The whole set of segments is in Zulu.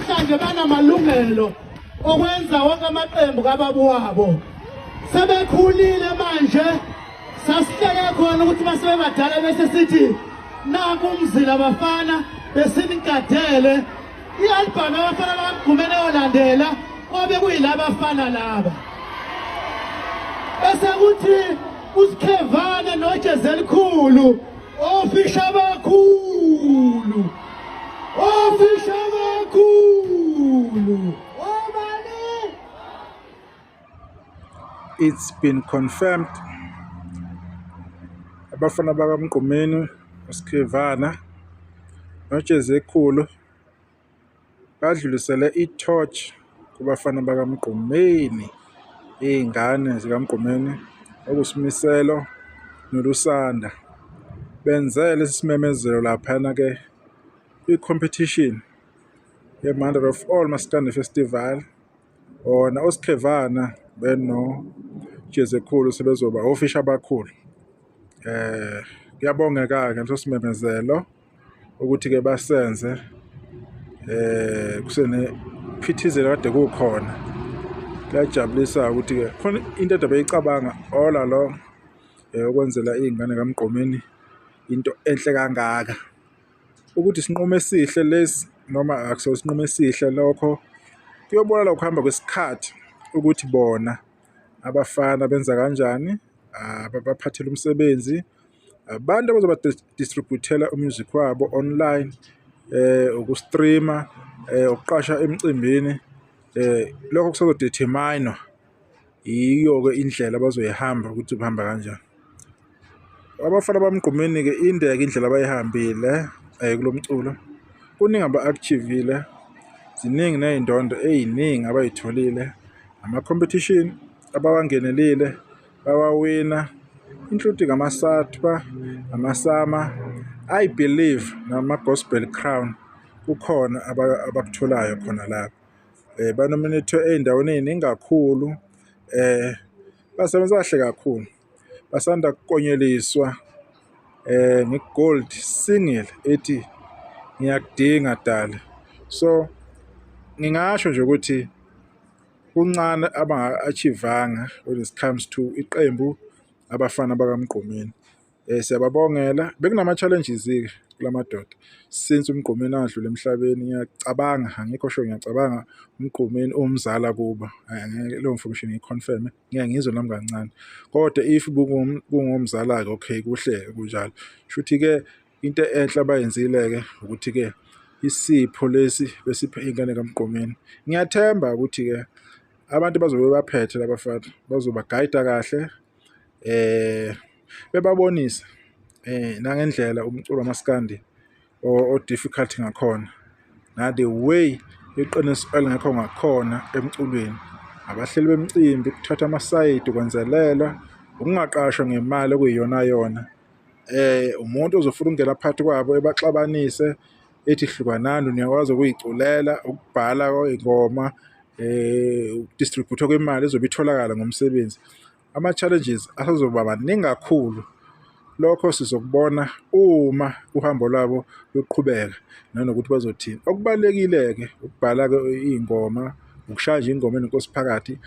Namhlanje banamalungelo okwenza wonke amaqembu kababa wabo. Sebekhulile manje, sasihleke khona ukuthi masebebadala bese sithi naku umzila bafana besinigadele. I-albhamu abafana bakaMgqumeni eyolandela kwabe kuyilabafana laba. Bese kuthi uSikhevane noJezelikhulu ofisha abakhulu, ofisha abakhulu obani. It's been confirmed. Abafana bakaMgqumeni, uSikhevana noJezekhulu badlulisele i-torch kubafana bakaMgqumeni, iy'ngane zikaMgqumeni okuSimiselo noLusanda. Benze lesi simemezelo laphana-ke kwi-competition ye-Mother of All Maskandi Festival. Bona oSikhevana benoJezekhulu sebezoba ofisha abakhulu. Kuyabongeka-ke leso simemezelo ukuthi-ke basenze kusenephithizela kade kukhona. Kuyajabulisa ukuthi-ke khona into ade beyicabanga all along ukwenzela iy'ngane kaMgqumeni into enhle kangaka. Ukuthi isinqumo esihle lesi noma akusona isinqumo esihle lokho kuyobonakala ngokuhamba kwesikhathi ukuthi bona abafana benza kanjani, ababaphathele umsebenzi, abantu abazoba-distribute-ela u-music wabo online, uku-stream-a, ukuqasha emcimbini, lokho kusazo-determine-wa yiyo-ke indlela abazoyihamba ukuthi kuhamba kanjani. Abafana baMgqumeni-ke inde-ke indlela abayihambile kulo mculo, kuningi aba-achieve-ile, ziningi ney'ndondo ey'ningi abay'tholile, ama-competition abawangenelile bawawina, including ama-SATBA, ama-SAMA, I believe nama-Gospel Crown kukhona abakutholayo khona lapho. Ba-nominate-we ey'ndaweni ey'ningi kakhulu, basebenza kahle kakhulu. Basanda kukonyeliswa nge-gold single ethi ngiyakudinga dali. So ngingasho nje ukuthi kuncane abanga-achieve-anga when it comes to iqembu abafana bakaMgqumeni. Siyababongela, bekunama-challenges-ke kula madoda since uMgqumeni adlula emhlabeni. Ngiyacabanga, angikho sure, ngiyacabanga uMgqumeni uwumzala kubo, angeke leyo information ngiyi-confirm-e, ngeke ngizwe nami kancane. Kodwa if kungumzala-ke okay, kuhle kunjalo. Shuthi-ke into enhle abayenzile-ke ukuthi-ke isipho lesi besiphe iy'ngane kaMgqumeni. Ngiyathemba ukuthi-ke abantu bazobe bebaphethe laba bafana, bazobagayida kahle, bebabonise nangendlela umculo wamaskandi o-difficult ngakhona, na-the way iqiniso elingekho ngakhona emculweni. Abahleli bemicimbi, kuthathwa amasayidi kwenzelelwa, ukungaqashwa ngemali okuyiyona yona. Umuntu ozofuna ukungena phakathi kwabo ebaxabanise ethi hlukanani, niyakwazi ukuyiculela, ukubhala iy'ngoma, uku-distribute-wa kwemali ezobe itholakala ngomsebenzi. Ama-challenges asazoba maningi kakhulu. Lokho sizokubona uma uhambo lwabo luqhubeka nanokuthi bazothini. Okubalulekile-ke ukubhala-ke iy'ngoma, ukushaya nje ingoma enenkosi phakathi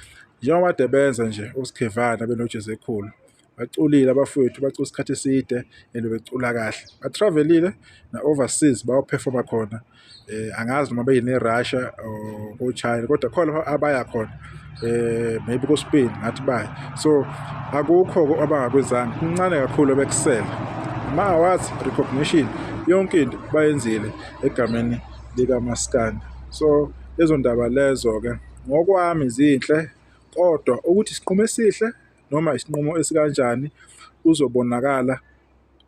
njengoba kade benza nje oSikhevana benoJezekhulu. Baculile abafowethu, bacula isikhathi eside and becula kahle. Ba-travel-ile na-overseas bayo-perform-a khona. Angazi noma beye ne-Russia or ko-China kodwa khona lapha abaya khona, maybe ko-Spain ngathi baya. So akukho abangakwenzanga, kuncane kakhulu ebekusele. Ama-awards, recognition, yonke into bayenzile egameni likamaskandi. So lezo ndaba lezo-ke ngokwami zinhle kodwa ukuthi isinqumo esihle noma isinqumo esikanjani kuzobonakala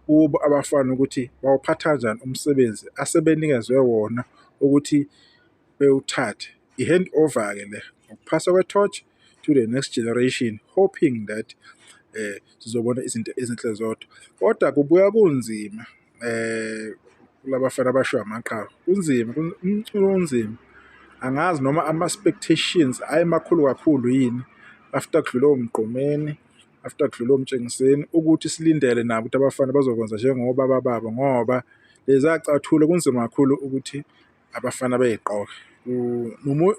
kubo abafana ukuthi bawuphatha kanjani umsebenzi asebenikezwe wona ukuthi bewuthathe. I-hand over-ke le, ukuphasa kwe-torch to the next generation, hoping that sizobona izinto ezinhle zodwa. Kodwa kubuya kunzima kulabafana abashiwa amaqhawe, kunzima, umculo unzima. Angazi noma ama-expectations ayemakhulu kakhulu yini after kudlule oMgqumeni, after kudlule oMtshengiseni ukuthi silindele nabo ukuthi abafana bazokwenza njengobaba babo ngoba leza cathulo kunzima kakhulu ukuthi abafana bey'gqoke.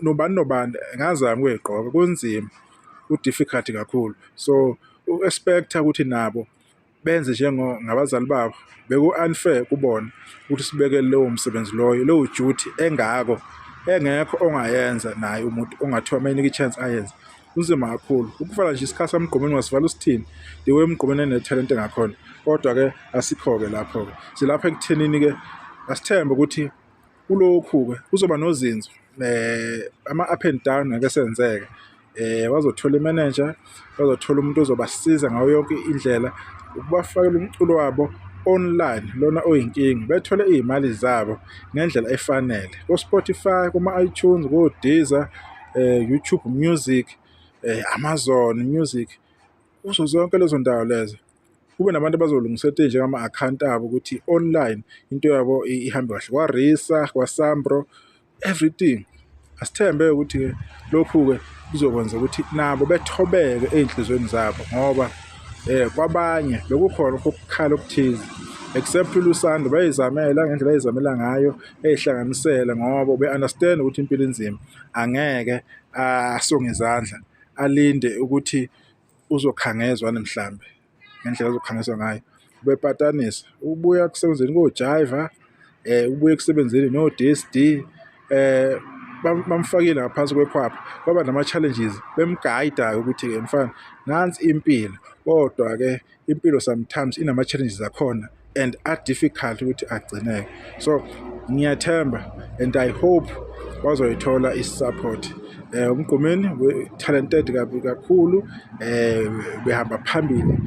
Nobani nobani engazama ukuyigqoka, kunzima, ku-difficult kakhulu. So u-expect-a ukuthi nabo benze njengabazali babo beku-unfair kubona ukuthi sibeke lowo msebenzi loyo, leyo duty engako engekho ongayenza naye umuntu ongathiwa uma enikwa i-chance ayenze. Kunzima kakhulu ukuvala nje isikhathi saMgqumeni ungasivala usithini the way uMgqumeni enethalente ngakhona, kodwa-ke asikho-ke lapho-ke, silapha ekuthenini-ke asithembe ukuthi kulokhu-ke kuzoba nozinzo, ama-up and down ngeke senzeke. Bazothola imenenja, bazothola umuntu ozobasiza ngayo yonke indlela ukubafakela umculo wabo online lona oyinkinga, bethole iy'mali zabo ngendlela efanele ko-Spotify, kuma-iTunes, ko-Deezer, YouTube Music, Amazon Music, kuzo zonke lezo ndawo lezo. Kube nabantu abazolungisa into ey'njengama-akhawunti abo ukuthi online into yabo ihambe kahle, kwa-RiSA, kwa-SAMRO, everything. Asithembe ukuthi-ke lokhu-ke kuzokwenza ukuthi nabo bethobeke ey'nhliziyweni zabo ngoba kwabanye bekukhona ukukhala okuthize except uLusanda bayizamela ngendlela ayizamela ngayo eyihlanganisela ngoba ube-understand ukuthi impilo inzima, angeke asonge izandla alinde ukuthi uzokhangezwa mhlambe ngendlela azokhangiswa ngayo. Ubepatanisa ukubuya ekusebenzeni kojayiva, ukubuya ekusebenzeni no-D_S_D, bamfakile ngaphansi kwekhwapha, kwaba nama-challenges bemgayida-ke ukuthi-ke mfana nansi impilo, kodwa-ke impilo sometimes inama-challenges akhona and a-difficult ukuthi agcineke. So ngiyathemba and I hope bazoyithola i-support. UMgqumeni talented kabi kakhulu, behamba phambili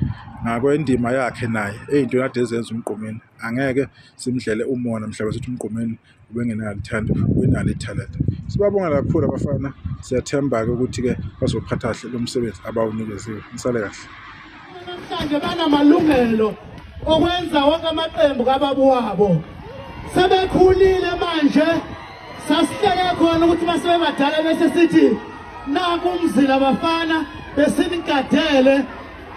ngakwendima yakhe naye ey'ntweni ade ezenza uMgqumeni. Angeke simdlele umona mhlawumbe sithi uMgqumeni ubengenalo ithando, ubenalo ithalente. Sibabonga kakhulu abafana, siyathemba-ke ukuthi-ke bazophatha kahle lo msebenzi abawunikeziwe. Nisale kahle. Namhlanje banamalungelo okwenza wonke amaqembu kababa wabo. Sebekhulile manje, sasihleke khona ukuthi masebebadala bese sithi naku umzila bafana besinigadele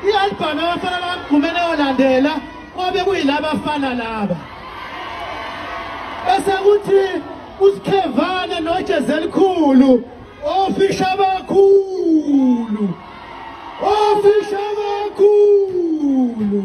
i-albhamu abafana bakaMgqumeni eyolandela kwabe kuyilabafana laba. Bese kuthi uSikhevane noJezelikhulu ofisha abakhulu, ofisha abakhulu.